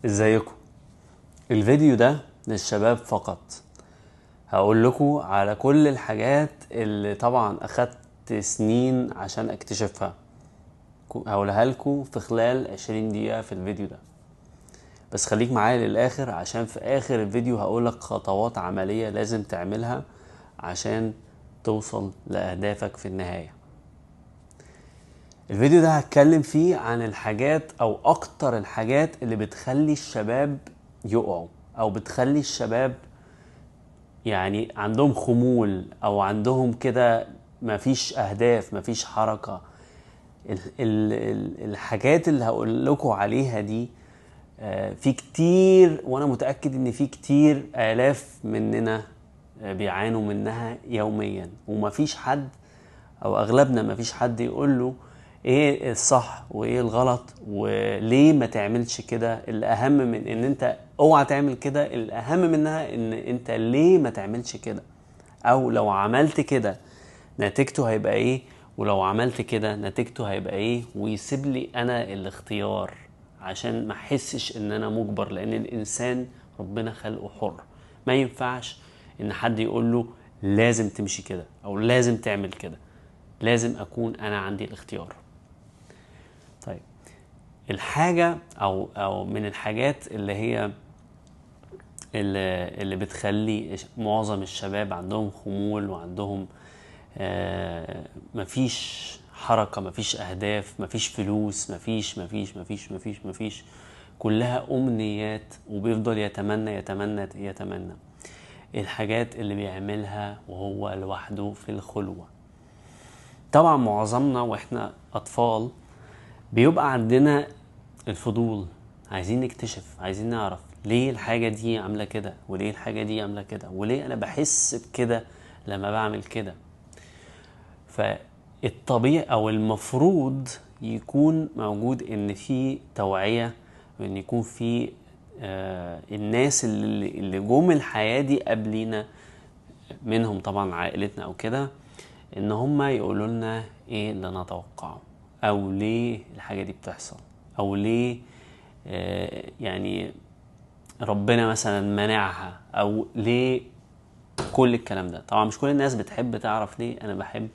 ازيكم؟ الفيديو ده للشباب فقط. هقول لكم على كل الحاجات اللي طبعا اخدت سنين عشان اكتشفها، هقولها لكم في خلال 20 دقيقة في الفيديو ده، بس خليك معايا للاخر عشان في اخر الفيديو هقولك خطوات عملية لازم تعملها عشان توصل لأهدافك في النهاية. الفيديو ده هتكلم فيه عن الحاجات او اكتر الحاجات اللي بتخلي الشباب يقعوا، او بتخلي الشباب يعني عندهم خمول، او عندهم كده مفيش اهداف، مفيش حركة. ال ال ال الحاجات اللي هقول لكم عليها دي في كتير، وانا متأكد ان في كتير الاف مننا بيعانوا منها يوميا، ومفيش حد او اغلبنا مفيش حد يقول له ايه الصح وايه الغلط وليه ما تعملش كده. الاهم من ان انت اوعى تعمل كده، الاهم منها ان انت ليه ما تعملش كده، او لو عملت كده نتيجته هيبقى ايه، ولو عملت كده نتيجته هيبقى ايه، ويسيب لي انا الاختيار عشان ما احسش ان انا مجبر. لان الانسان ربنا خلقه حر، ما ينفعش ان حد يقول له لازم تمشي كده او لازم تعمل كده، لازم اكون انا عندي الاختيار. طيب، الحاجة او من الحاجات اللي هي اللي بتخلي معظم الشباب عندهم خمول وعندهم مفيش حركة، مفيش أهداف، مفيش فلوس، مفيش مفيش مفيش مفيش مفيش، كلها أمنيات، وبيفضل يتمنى يتمنى يتمنى الحاجات اللي بيعملها وهو لوحده في الخلوة. طبعا معظمنا واحنا أطفال بيبقى عندنا الفضول، عايزين نكتشف، عايزين نعرف ليه الحاجة دي عاملة كده، وليه الحاجة دي عاملة كده، وليه أنا بحس بكده لما بعمل كده. فالطبيعي أو المفروض يكون موجود إن في توعية، وإن يكون في الناس اللي جم الحياة دي قبلينا، منهم طبعا عائلتنا أو كده، إن هم يقولوا لنا إيه اللي نتوقعه، أو ليه الحاجة دي بتحصل، أو ليه يعني ربنا مثلا منعها، أو ليه كل الكلام ده. طبعا مش كل الناس بتحب تعرف ليه. أنا بحب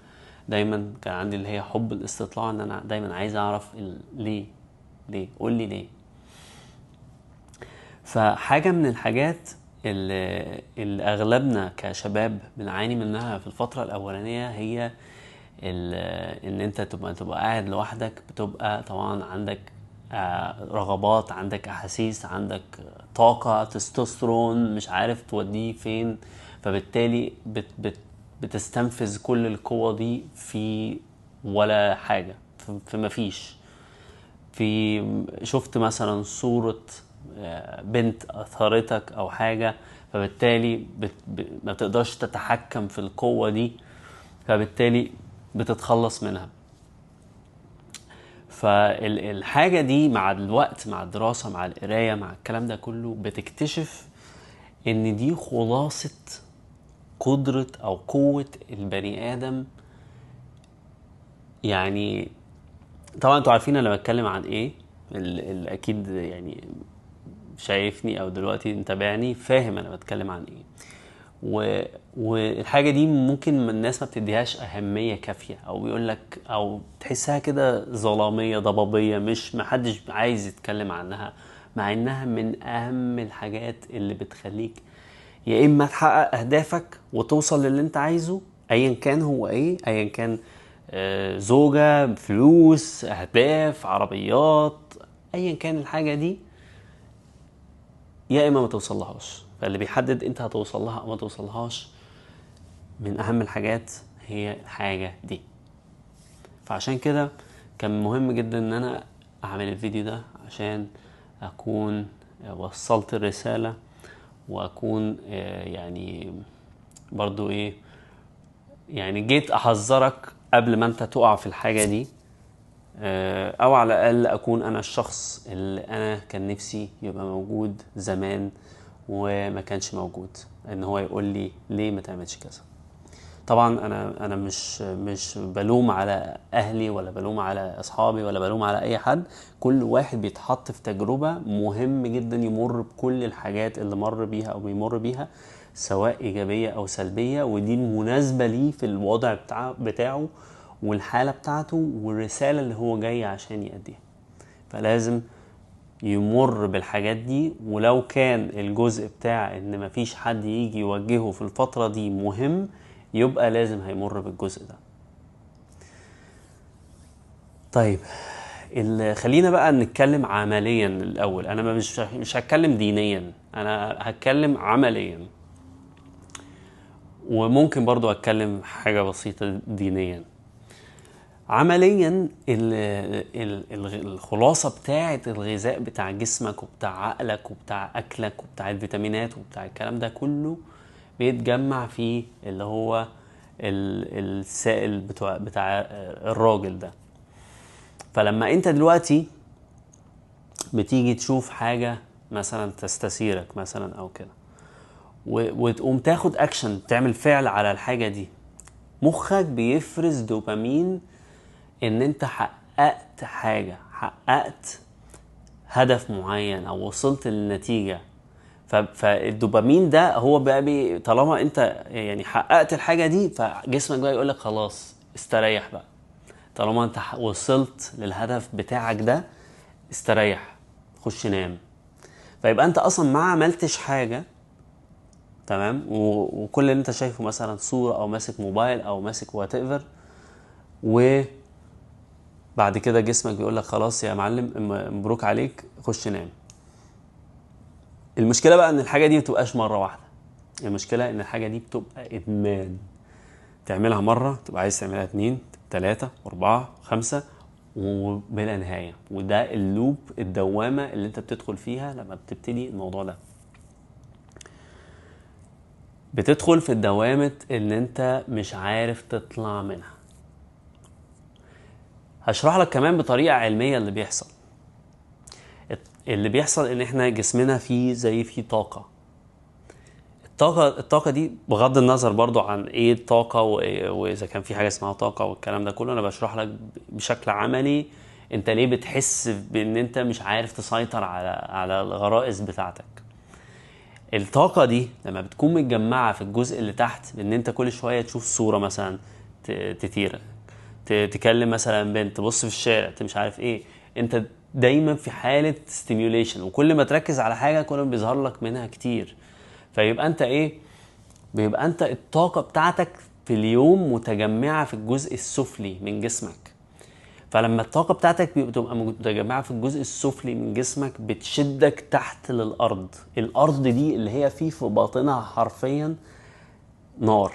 دايما، كان عندي اللي هي حب الاستطلاع، إن أنا دايما عايز أعرف ليه، ليه، قول لي ليه. فحاجة من الحاجات اللي أغلبنا كشباب بنعاني منها في الفترة الأولانية هي إن أنت تبقى قاعد لوحدك، بتبقى طبعا عندك رغبات، عندك أحاسيس، عندك طاقة، تستوستيرون مش عارف توديه فين، فبالتالي بتستنفذ كل القوة دي في ولا حاجة، في مفيش. في شفت مثلا صورة بنت أثارتك أو حاجة، فبالتالي ما بتقدرش تتحكم في القوة دي، فبالتالي بتتخلص منها. فالحاجة دي مع الوقت، مع الدراسة، مع القراية، مع الكلام ده كله، بتكتشف إن دي خلاصة قدرة أو قوة البني آدم. يعني طبعا انتوا عارفين أنا بتكلم عن إيه، اللي أكيد يعني شايفني أو دلوقتي متابعني فاهم أنا بتكلم عن إيه. والحاجة دي ممكن الناس ما بتديهاش أهمية كافية، أو بيقولك أو تحسها كده ظلامية ضبابية، مش محدش عايز يتكلم عنها، مع إنها من أهم الحاجات اللي بتخليك يا إما تحقق أهدافك وتوصل للي أنت عايزه أيا كان هو إيه، أيا كان زوجة، فلوس، أهداف، عربيات، أيا كان الحاجة دي، يا إما ما توصلهاش. فاللي بيحدد انت هتوصلها او ما توصلهاش من اهم الحاجات هي الحاجة دي. فعشان كده كان مهم جدا ان انا اعمل الفيديو ده عشان اكون وصلت الرسالة، واكون يعني برضو ايه، يعني جيت احذرك قبل ما انت تقع في الحاجة دي، او على الاقل اكون انا الشخص اللي انا كان نفسي يبقى موجود زمان وما كانش موجود، ان هو يقول لي ليه ما تعملش كذا. طبعا انا مش بلوم على اهلي ولا بلوم على اصحابي ولا بلوم على اي حد. كل واحد بيتحط في تجربة مهم جدا يمر بكل الحاجات اللي مر بيها او بيمر بيها، سواء ايجابية او سلبية، ودي المناسبة ليه في الوضع بتاعه والحالة بتاعته والرسالة اللي هو جاي عشان يأديها. فلازم يمر بالحاجات دي، ولو كان الجزء بتاع ان مفيش حد يجي يوجهه في الفترة دي مهم، يبقى لازم هيمر بالجزء ده. طيب خلينا بقى نتكلم عمليا الأول. أنا مش هتكلم دينيا، أنا هتكلم عمليا، وممكن برضو أتكلم حاجة بسيطة دينيا. عمليا الخلاصة بتاعة الغذاء بتاع جسمك وبتاع عقلك وبتاع أكلك وبتاع الفيتامينات وبتاع الكلام ده كله بيتجمع في اللي هو السائل بتاع الراجل ده. فلما انت دلوقتي بتيجي تشوف حاجة مثلا تستثيرك مثلا او كده، وتقوم تاخد اكشن، تعمل فعل على الحاجة دي، مخك بيفرز دوبامين ان انت حققت حاجة، حققت هدف معين او وصلت للنتيجة. فالدوبامين ده هو بقى طالما انت يعني حققت الحاجة دي، فجسمك بقى يقولك خلاص استريح بقى، طالما انت وصلت للهدف بتاعك ده استريح، خش نام. فيبقى انت اصلا ما عملتش حاجة، تمام؟ وكل اللي انت شايفه مثلا صورة او ماسك موبايل او ماسك whatever، وبعد كده جسمك بيقولك خلاص يا معلم مبروك عليك، خش نام. المشكلة بقى ان الحاجة دي متبقاش مرة واحدة، المشكلة ان الحاجة دي بتبقى ادمان. تعملها مرة تبقى عايز تعملها 2 3 4 5 وبلا نهاية. وده اللوب، الدوامة اللي انت بتدخل فيها لما بتبتدي الموضوع ده. بتدخل في الدوامة اللي انت مش عارف تطلع منها. هشرح لك كمان بطريقة علمية اللي بيحصل. اللي بيحصل ان احنا جسمنا فيه زي فيه طاقة. الطاقة دي بغض النظر برضو عن ايه الطاقة واذا كان في حاجة اسمها طاقة والكلام ده كله، انا بشرح لك بشكل عملي انت ليه بتحس بان انت مش عارف تسيطر على الغرائز بتاعتك. الطاقة دي لما بتكون متجمعة في الجزء اللي تحت، ان انت كل شوية تشوف صورة مثلا تثيرك، تكلم مثلا بنت، تبص في الشارع، مش عارف ايه، انت دايما في حالة stimulation، وكل ما تركز على حاجة كل ما بيظهر لك منها كتير. فيبقى انت ايه، بيبقى انت الطاقة بتاعتك في اليوم متجمعة في الجزء السفلي من جسمك. فلما الطاقة بتاعتك بتبقى متجمعة في الجزء السفلي من جسمك بتشدك تحت للأرض. الأرض دي اللي هي فيه في باطنها حرفيا نار،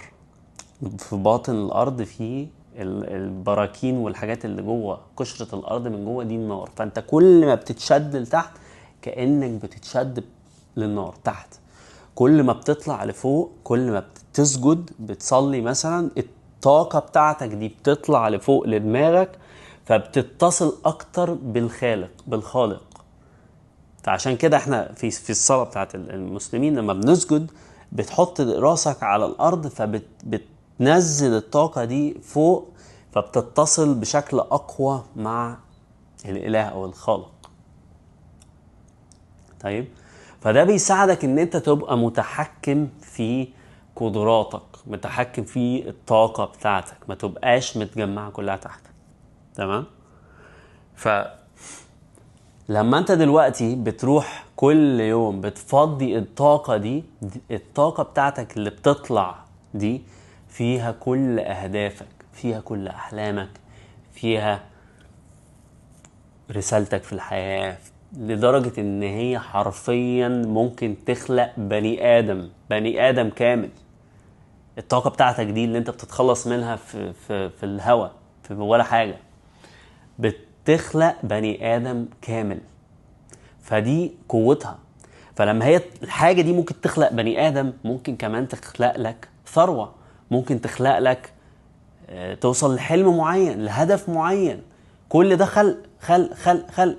في باطن الأرض فيه البراكين والحاجات اللي جوه قشرة الأرض من جوه دي النار. فأنت كل ما بتتشد لتحت كأنك بتتشد للنار تحت. كل ما بتطلع لفوق، كل ما بتسجد بتصلي مثلا، الطاقة بتاعتك دي بتطلع لفوق لدماغك، فبتتصل أكتر بالخالق. فعشان كده احنا في الصلاة بتاعت المسلمين لما بنسجد بتحط راسك على الأرض، فبتنزل الطاقة دي فوق، فبتتصل بشكل أقوى مع الإله أو الخالق. طيب فده بيساعدك ان انت تبقى متحكم في قدراتك، متحكم في الطاقة بتاعتك، ما تبقاش متجمعة كلها تحت. تمام؟ فلما انت دلوقتي بتروح كل يوم بتفضي الطاقة دي، الطاقة بتاعتك اللي بتطلع دي فيها كل اهدافك، فيها كل احلامك، فيها رسالتك في الحياة، لدرجة ان هي حرفيا ممكن تخلق بني ادم، بني ادم كامل. الطاقة بتاعتك دي اللي انت بتتخلص منها في في في الهواء، في ولا حاجة، بتخلق بني ادم كامل. فدي قوتها. فلما هي الحاجة دي ممكن تخلق بني ادم، ممكن كمان تخلق لك ثروة، ممكن تخلق لك توصل لحلم معين، لهدف معين. كل ده خلق خلق خلق خلق.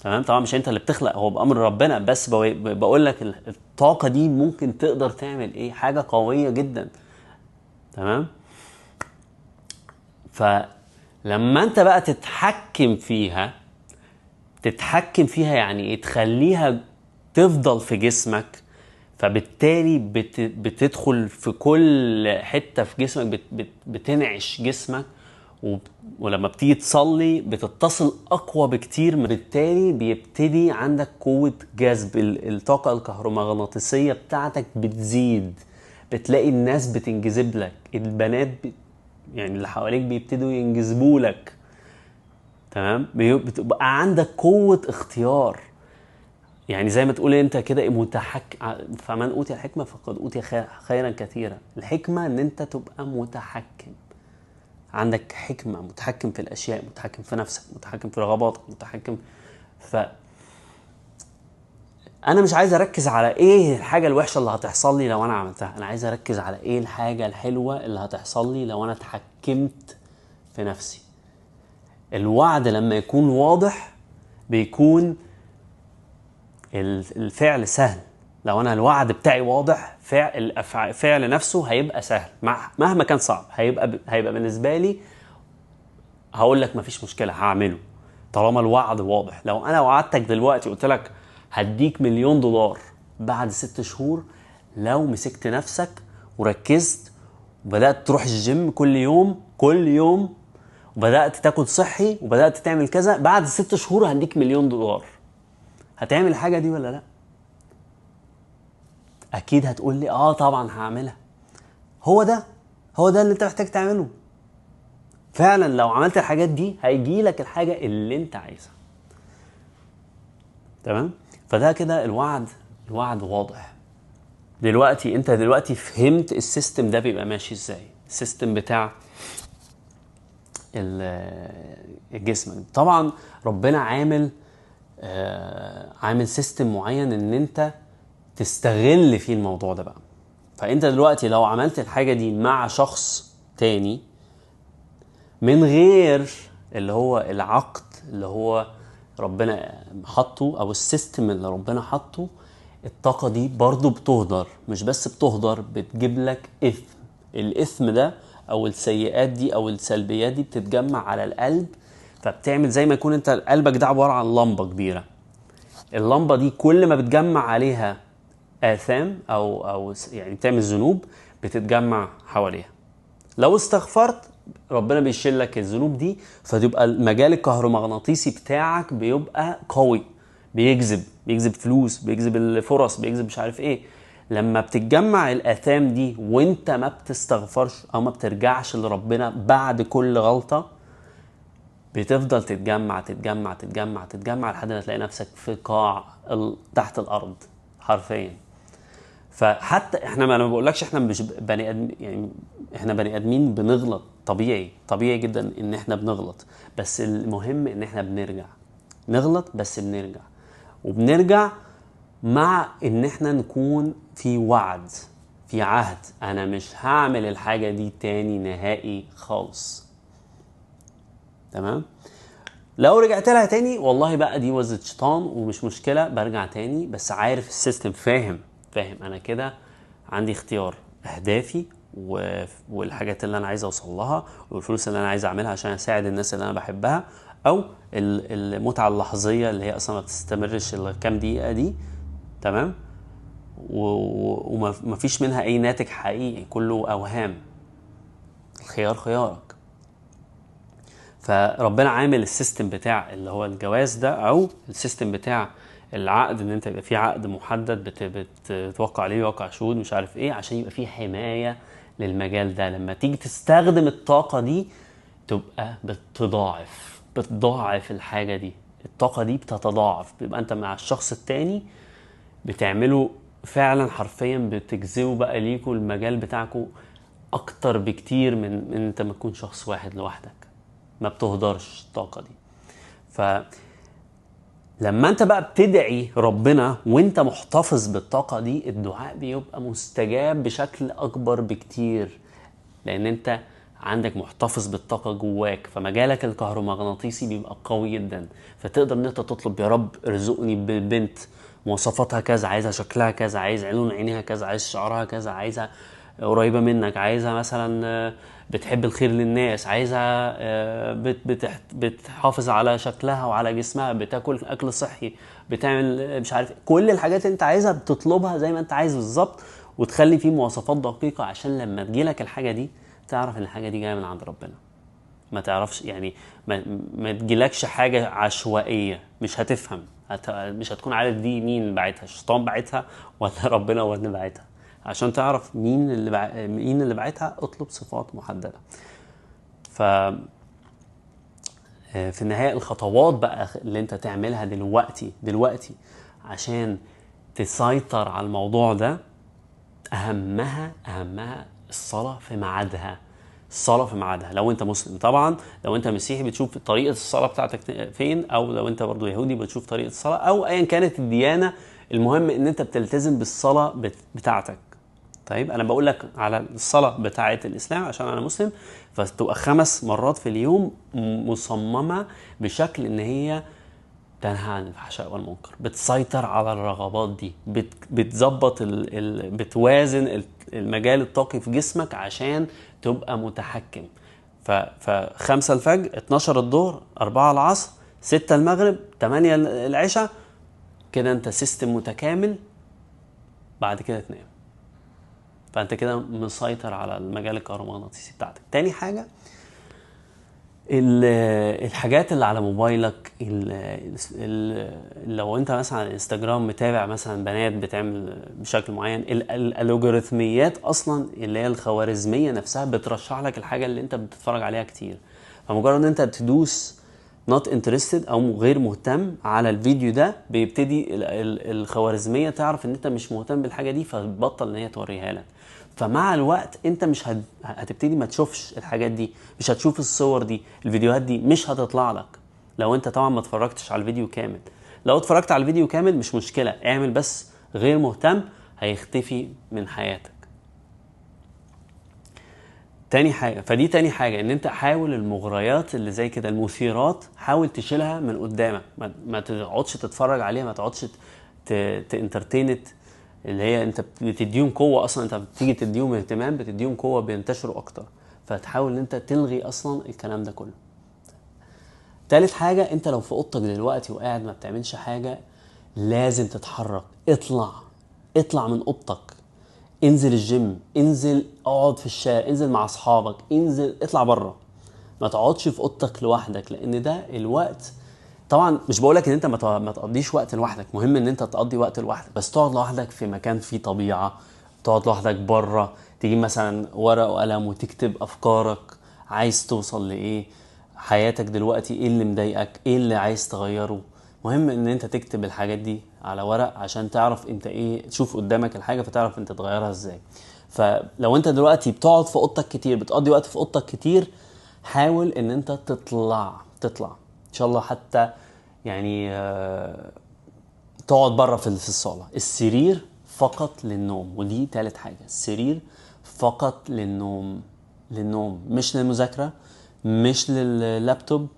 تمام؟ طبعا مش انت اللي بتخلق، هو بأمر ربنا، بس بقول لك الطاقة دي ممكن تقدر تعمل ايه، حاجة قوية جدا. تمام؟ فلما انت بقى تتحكم فيها، تتحكم فيها يعني ايه؟ تخليها تفضل في جسمك، فبالتالي بتدخل في كل حتة في جسمك، بتنعش جسمك، ولما بتيجي تصلي بتتصل أقوى بكتير، بالتالي بيبتدي عندك قوة جذب، الطاقة الكهرومغناطيسية بتاعتك بتزيد، بتلاقي الناس بتنجذب لك، البنات يعني اللي حواليك بيبتدوا ينجذبوا لك. تمام؟ بتبقى عندك قوة اختيار، يعني زي ما تقول انت كده متحكم. فمن اوتي الحكمة فقد اوتي خيرا كثيرا. الحكمة ان انت تبقى متحكم، عندك حكمة، متحكم في الاشياء، متحكم في نفسك، متحكم في رغباتك، متحكم. ف انا مش عايز اركز على ايه الحاجة الوحشة اللي هتحصل لي لو انا عملتها، انا عايز اركز على ايه الحاجة الحلوة اللي هتحصل لي لو انا اتحكمت في نفسي. الوعد لما يكون واضح بيكون الفعل سهل. لو انا الوعد بتاعي واضح، فعل نفسه هيبقى سهل، مهما كان صعب هيبقى بالنسبة لي، هقول لك مفيش مشكلة هعمله طالما الوعد واضح. لو انا وعدتك دلوقتي قلت لك هديك $1,000,000 بعد 6 شهور، لو مسكت نفسك وركزت وبدأت تروح الجيم كل يوم كل يوم، وبدأت تاكل صحي وبدأت تعمل كذا، بعد 6 شهور هديك $1,000,000، هتعمل الحاجة دي ولا لا؟ أكيد هتقول لي آه طبعا هعملها. هو ده اللي أنت محتاج تعمله فعلا. لو عملت الحاجات دي هيجيلك الحاجة اللي أنت عايزها. تمام؟ فده كده الوعد واضح. دلوقتي أنت دلوقتي فهمت ال system ده بيبقى ماشي إزاي، ال system بتاع الجسم. طبعا ربنا عامل system معين ان انت تستغل فيه الموضوع ده بقى. فانت دلوقتي لو عملت الحاجة دي مع شخص تاني من غير اللي هو العقد اللي هو ربنا حطه او ال system اللي ربنا حطه، الطاقة دي برضو بتهدر. مش بس بتهدر، بتجيب لك إثم. الإثم ده او السيئات دي او السلبيات دي بتتجمع على القلب، فبتعمل زي ما يكون انت قلبك ده عبارة عن لمبة كبيرة. اللمبة دي كل ما بتجمع عليها آثام أو يعني بتعمل ذنوب بتتجمع حواليها. لو استغفرت ربنا بيشيل لك الذنوب دي، فتبقى المجال الكهرومغناطيسي بتاعك بيبقى قوي، بيجذب فلوس، بيجذب الفرص، بيجذب مش عارف ايه. لما بتتجمع الآثام دي وانت ما بتستغفرش او ما بترجعش لربنا بعد كل غلطة، بتفضل تتجمع تتجمع تتجمع تتجمع لحد ما تلاقي نفسك في قاع تحت الارض حرفيا. فحتى احنا ما انا بقولكش احنا مش بني ادم، يعني احنا بني ادمين بنغلط، طبيعي طبيعي جدا ان احنا بنغلط، بس المهم ان احنا بنرجع نغلط، بس بنرجع، وبنرجع مع ان احنا نكون في وعد، في عهد، انا مش هعمل الحاجة دي تاني نهائي خالص. تمام؟ لو رجعت لها تاني والله بقى دي وزة شيطان ومش مشكلة، برجع تاني، بس عارف ال system، فاهم انا كده عندي اختيار، اهدافي والحاجات اللي انا عايز اوصل لها والفلوس اللي انا عايز اعملها عشان اساعد الناس اللي انا بحبها، او المتعة اللحظية اللي هي اصلا ما بتستمرش الا كام دقيقة دي. تمام؟ وما فيش منها اي ناتج حقيقي، كله اوهام. الخيار خيارك. فربنا عامل ال system بتاع اللي هو الجواز ده، او ال system بتاع العقد، ان انت يبقى في عقد محدد بتتوقع عليه وقع شهود مش عارف ايه، عشان يبقى في حماية للمجال ده. لما تيجي تستخدم الطاقة دي تبقى بتضاعف الحاجة دي، الطاقة دي بتتضاعف، بيبقى انت مع الشخص التاني بتعمله فعلا حرفيا، بتجذبه بقى ليكوا المجال بتاعكوا اكتر بكتير من انت ما تكون شخص واحد لوحدك، ما بتهدرش الطاقة دي. فلما انت بقى بتدعي ربنا وانت محتفظ بالطاقة دي، الدعاء بيبقى مستجاب بشكل اكبر بكتير، لان انت عندك محتفظ بالطاقة جواك، فمجالك الكهرومغناطيسي بيبقى قوي جدا، فتقدر ان انت تطلب يا رب ارزقني ببنت مواصفاتها كذا، عايزها شكلها كذا، عايز عيون عينيها كذا، عايز شعرها كذا، عايزها قريبه منك، عايزها مثلا بتحب الخير للناس، عايزها بتحافظ على شكلها وعلى جسمها، بتاكل اكل صحي، بتعمل مش عارف، كل الحاجات اللي انت عايزها بتطلبها زي ما انت عايز بالظبط، وتخلي فيه مواصفات دقيقة عشان لما تجيلك الحاجة دي تعرف ان الحاجة دي جاية من عند ربنا. ما تعرفش يعني ما تجيلكش حاجة عشوائية، مش هتفهم، مش هتكون عارف دي مين باعتها، الشيطان باعتها ولا ربنا هو اللي باعتها. عشان تعرف مين اللي باعتها اطلب صفات محددة. ف في النهاية الخطوات بقى اللي انت تعملها دلوقتي عشان تسيطر على الموضوع ده، اهمها الصلاة في ميعادها. الصلاة في ميعادها لو انت مسلم طبعا، لو انت مسيحي بتشوف طريقة الصلاة بتاعتك فين، او لو انت برضو يهودي بتشوف طريقة الصلاة، او ايا كانت الديانة، المهم ان انت بتلتزم بالصلاة بتاعتك. طيب انا بقول لك على الصلاة بتاعة الاسلام عشان انا مسلم، فتبقى 5 مرات في اليوم مصممة بشكل ان هي تنهى عن الفحشاء والمنكر، بتسيطر على الرغبات دي، بتظبط بتوازن المجال الطاقي في جسمك عشان تبقى متحكم. ف5 الفجر، 12 الظهر، 4 العصر، 6 المغرب، 8 العشاء، كده انت system متكامل. بعد كده تنام، فانت كده مسيطر على المجال الكهرومغناطيسي بتاعتك. تاني حاجة الحاجات اللي على موبايلك، لو انت مثلا على الانستجرام متابع مثلا بنات بتعمل بشكل معين، الالوغاريتميات اصلا اللي هي الخوارزمية نفسها بترشح لك الحاجة اللي انت بتتفرج عليها كتير. فمجرد ان انت بتدوس not interested او غير مهتم على الفيديو ده، بيبتدي الخوارزمية تعرف ان انت مش مهتم بالحاجة دي، فتبطل ان هي توريها لك. فمع الوقت انت مش هتبتدي ما تشوفش الحاجات دي، مش هتشوف الصور دي، الفيديوهات دي مش هتطلع لك لو انت طبعا ما اتفرجتش على الفيديو كامل. لو اتفرجت على الفيديو كامل مش مشكلة، اعمل بس غير مهتم، هيختفي من حياتك. تاني حاجة، فدي تاني حاجة، ان انت حاول المغريات اللي زي كده، المثيرات، حاول تشيلها من قدامك، ما تقعدش تتفرج عليها، ما تقعدش ت entertain it، اللي هي انت بتديهم قوة اصلا، انت بتيجي تديهم اهتمام، بتديهم قوة، بينتشروا اكتر. فتحاول ان انت تلغي اصلا الكلام ده كله. تالت حاجة، انت لو في اوضتك دلوقتي وقاعد ما بتعملش حاجة، لازم تتحرك، اطلع من اوضتك، انزل الجيم، انزل اقعد في الشارع، انزل مع اصحابك، انزل اطلع بره، ما تقعدش في اوضتك لوحدك، لان ده الوقت. طبعا مش بقولك ان انت ما تقضيش وقت لوحدك، مهم ان انت تقضي وقت لوحدك، بس تقعد لوحدك في مكان فيه طبيعة، تقعد لوحدك بره، تجيب مثلا ورق وقلم وتكتب افكارك، عايز توصل لايه، حياتك دلوقتي ايه اللي مضايقك، ايه اللي عايز تغيره. مهم ان انت تكتب الحاجات دي على ورق عشان تعرف انت ايه، تشوف قدامك الحاجة فتعرف انت تغيرها ازاي. فلو انت دلوقتي بتقعد في اوضتك كتير، بتقضي وقت في اوضتك كتير، حاول ان انت تطلع ان شاء الله، حتى يعني تقعد بره في الصالة. السرير فقط للنوم، ودي تالت حاجة، السرير فقط للنوم، مش للمذاكرة، مش لللابتوب،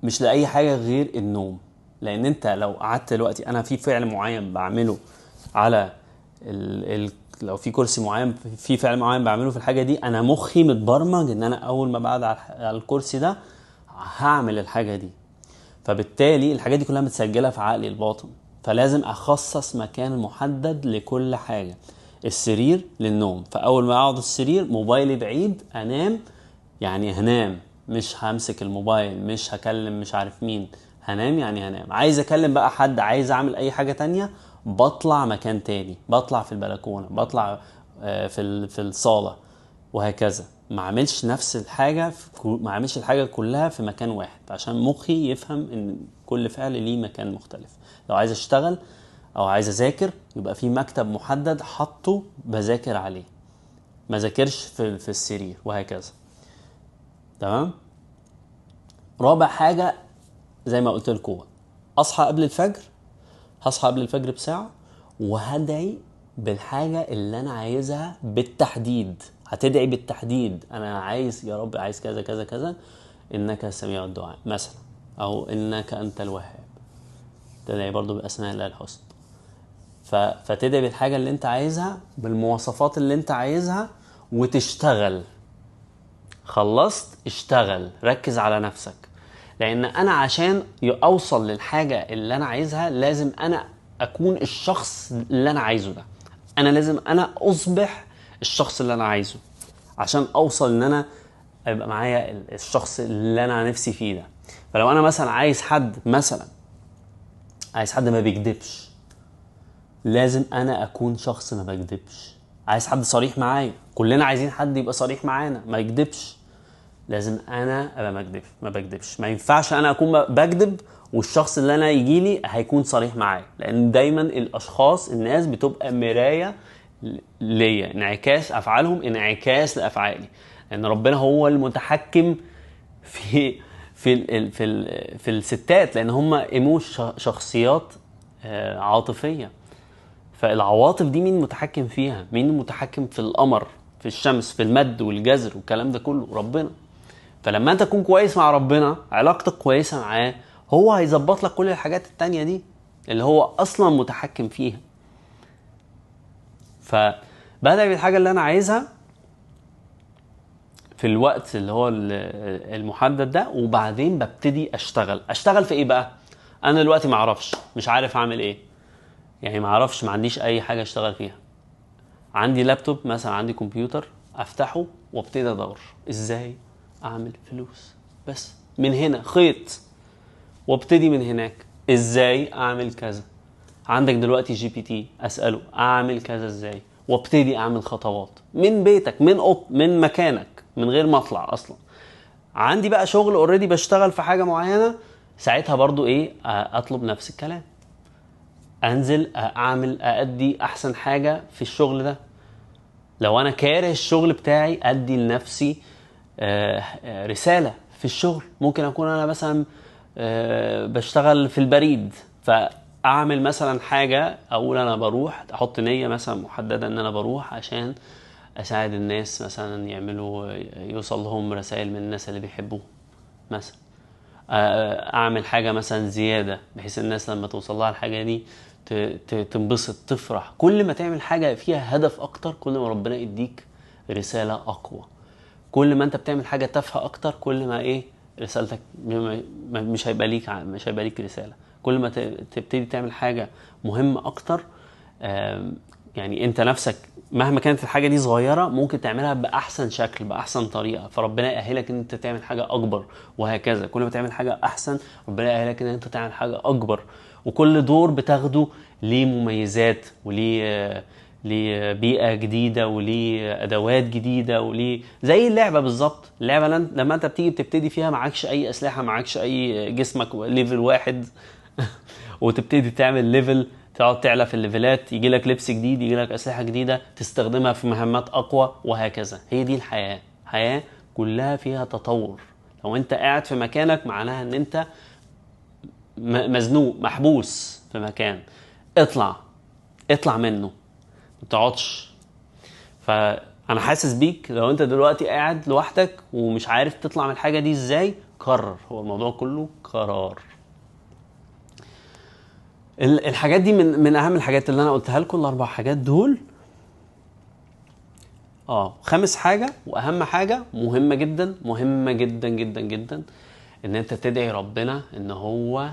مش لأي حاجة غير النوم. لأن أنت لو قعدت دلوقتي، أنا في فعل معين بعمله على لو في كرسي معين، في فعل معين بعمله في الحاجة دي، أنا مخي متبرمج إن أنا أول ما بقعد على الكرسي ده هعمل الحاجة دي، فبالتالي الحاجات دي كلها متسجلة في عقلي الباطن. فلازم أخصص مكان محدد لكل حاجة. السرير للنوم، فأول ما أقعد السرير موبايلي بعيد، أنام، يعني هنام، مش همسك الموبايل، مش هكلم مش عارف مين، هنام يعني هنام. عايز اكلم بقى حد، عايز اعمل اي حاجة تانية، بطلع مكان تاني، بطلع في البلكونة، بطلع في الصالة، وهكذا. ما اعملش نفس الحاجة، ما اعملش الحاجة كلها في مكان واحد، عشان مخي يفهم ان كل فعل ليه مكان مختلف. لو عايز اشتغل او عايز اذاكر، يبقى في مكتب محدد حطه بذاكر عليه، ما ذاكرش في السرير، وهكذا. تمام. رابع حاجة زي ما قلت لكم، اصحى قبل الفجر، هصحى قبل الفجر بساعة، وهدعي بالحاجة اللي انا عايزها بالتحديد. هتدعي بالتحديد، انا عايز يا رب، عايز كذا كذا كذا، انك سميع الدعاء مثلا، او انك انت الوهاب. تدعي برضو باسماء الله الحسنى. فتدعي بالحاجة اللي انت عايزها بالمواصفات اللي انت عايزها وتشتغل. خلصت، اشتغل، ركز على نفسك. لان انا عشان اوصل للحاجة اللي انا عايزها لازم انا اكون الشخص اللي انا عايزه ده. انا لازم انا اصبح الشخص اللي انا عايزه عشان اوصل ان انا يبقى معايا الشخص اللي انا نفسي فيه ده. فلو انا مثلا عايز حد، مثلا عايز حد ما بيكدبش، لازم انا اكون شخص ما بكدبش. عايز حد صريح معايا، كلنا عايزين حد يبقى صريح معانا ما يكدبش، لازم انا ابقى ما بكدبش. ما ينفعش انا اكون بكدب والشخص اللي انا يجيلي هيكون صريح معايا، لان دايما الاشخاص الناس بتبقى مراية ليا، انعكاس افعالهم انعكاس لافعالي، لان ربنا هو المتحكم في في ال في ال في الستات، لان هم ايموش شخصيات عاطفية. فالعواطف دي مين متحكم فيها؟ مين المتحكم في القمر، في الشمس، في المد والجزر والكلام ده كله؟ ربنا. فلما انت تكون كويس مع ربنا، علاقتك كويسة معاه، هو هيظبط لك كل الحاجات التانية دي اللي هو اصلا متحكم فيها. فبدأ بالحاجة اللي انا عايزها في الوقت اللي هو المحدد ده، وبعدين ببتدي اشتغل. اشتغل في ايه بقى؟ انا دلوقتي معرفش، مش عارف اعمل ايه، يعني معرفش، ما عنديش اي حاجة اشتغل فيها. عندي لابتوب مثلا، عندي كمبيوتر، افتحه وابتدي ادور ازاي اعمل فلوس، بس من هنا خيط، وابتدي من هناك ازاي اعمل كذا. عندك دلوقتي GPT، اساله اعمل كذا ازاي، وابتدي اعمل خطوات من بيتك، من مكانك، من غير ما اطلع اصلا. عندي بقى شغل already، بشتغل في حاجة معينة، ساعتها برضو ايه، اطلب نفس الكلام، انزل اعمل، ادي احسن حاجة في الشغل ده. لو انا كاره الشغل بتاعي، ادي لنفسي رسالة في الشغل. ممكن اكون انا مثلا بشتغل في البريد، فاعمل مثلا حاجة، اقول انا بروح، احط نيه مثلا محددة ان انا بروح عشان اساعد الناس مثلا يعملوا، يوصل لهم رسائل من الناس اللي بيحبوهم مثلا. اعمل حاجة مثلا زيادة بحيث الناس لما توصل لها الحاجة دي تنبسط، تفرح. كل ما تعمل حاجة فيها هدف اكتر، كل ما ربنا يديك رسالة اقوى. كل ما انت بتعمل حاجة تافهة اكتر، كل ما ايه، رسالتك مش هيبقى ليك، مش هيبقى ليك رسالة. كل ما تبتدي تعمل حاجة مهمة اكتر، يعني انت نفسك مهما كانت الحاجة دي صغيرة ممكن تعملها باحسن شكل، باحسن طريقه، فربنا يأهلك ان انت تعمل حاجة اكبر، وهكذا. كل ما تعمل حاجة احسن، ربنا يأهلك ان انت تعمل حاجة اكبر. وكل دور بتاخده ليه مميزات، وليه ليه بيئة جديدة، وليه ادوات جديدة، وليه زي اللعبة بالظبط. اللعبة لما انت بتيجي بتبتدي فيها معكش اي اسلحة، معكش اي، جسمك level واحد وتبتدي تعمل level، تقعد تعلى في الليفلات، يجي لك لبس جديد، يجي لك اسلحة جديدة تستخدمها في مهمات اقوى، وهكذا. هي دي الحياة، حياة كلها فيها تطور. لو انت قاعد في مكانك معناها ان انت مزنوق، محبوس في مكان. اطلع، اطلع منه، ما تقعدش. فانا حاسس بيك لو انت دلوقتي قاعد لوحدك ومش عارف تطلع من الحاجة دي ازاي. قرر، هو الموضوع كله قرار. الحاجات دي من اهم الحاجات اللي انا قلتها لكم، الاربع حاجات دول. خامس حاجة واهم حاجة مهمة جدا، مهمة جدا جدا جدا، ان انت تدعي ربنا ان هو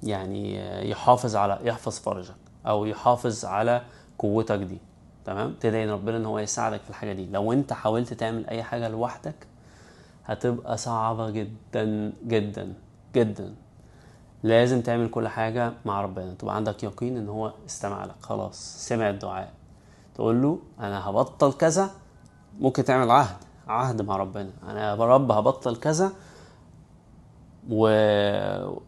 يعني يحافظ على، يحفظ فرجك، او يحافظ على قوتك دي. تمام؟ تدعي ربنا ان هو يساعدك في الحاجة دي. لو انت حاولت تعمل اي حاجة لوحدك هتبقى صعبة جدا جدا جدا. لازم تعمل كل حاجة مع ربنا، تبقى عندك يقين ان هو استمع لك، خلاص سمع الدعاء. تقول له انا هبطل كذا، ممكن تعمل عهد مع ربنا، انا يا رب هبطل كذا، ولو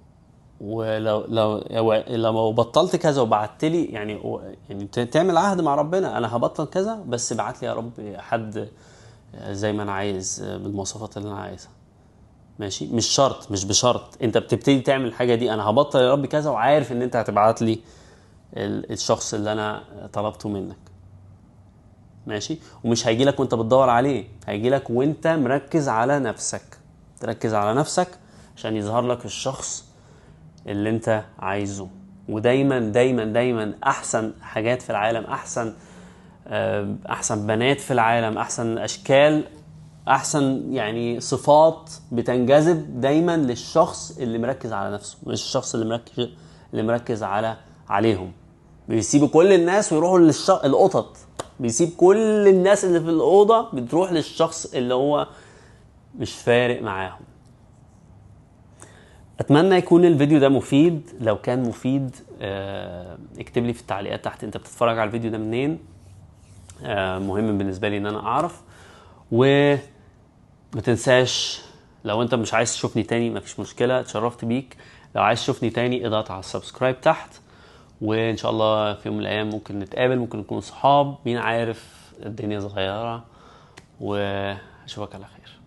لو لو بطلت كذا وبعت لي، يعني تعمل عهد مع ربنا، انا هبطل كذا بس بعت لي يا رب حد زي ما انا عايز، بالمواصفات اللي انا عايزها. ماشي؟ مش شرط، مش بشرط انت بتبتدي تعمل الحاجة دي، انا هبطل يا رب كذا وعارف ان انت هتبعت لي الشخص اللي انا طلبته منك. ماشي؟ ومش هيجي لك وانت بتدور عليه، هيجي لك وانت مركز على نفسك. تركز على نفسك عشان يظهر لك الشخص اللي انت عايزه. ودايما دايما دايما احسن حاجات في العالم، احسن بنات في العالم، احسن اشكال، احسن يعني صفات بتنجذب دايما للشخص اللي مركز على نفسه، مش الشخص اللي مركز عليهم. بيسيبوا كل الناس ويروحوا القطط، بيسيب كل الناس اللي في الأوضة بتروح للشخص اللي هو مش فارق معاهم. أتمنى يكون الفيديو ده مفيد. لو كان مفيد اكتب لي في التعليقات تحت انت بتتفرج على الفيديو ده منين، مهم بالنسبة لي ان انا اعرف. وما تنساش لو انت مش عايز تشوفني تاني مفيش مشكلة، اتشرفت بيك. لو عايز تشوفني تاني اضغط على ال subscribe تحت، وان شاء الله في يوم من الايام ممكن نتقابل، ممكن نكون صحاب، مين عارف، الدنيا صغيرة. واشوفك على خير.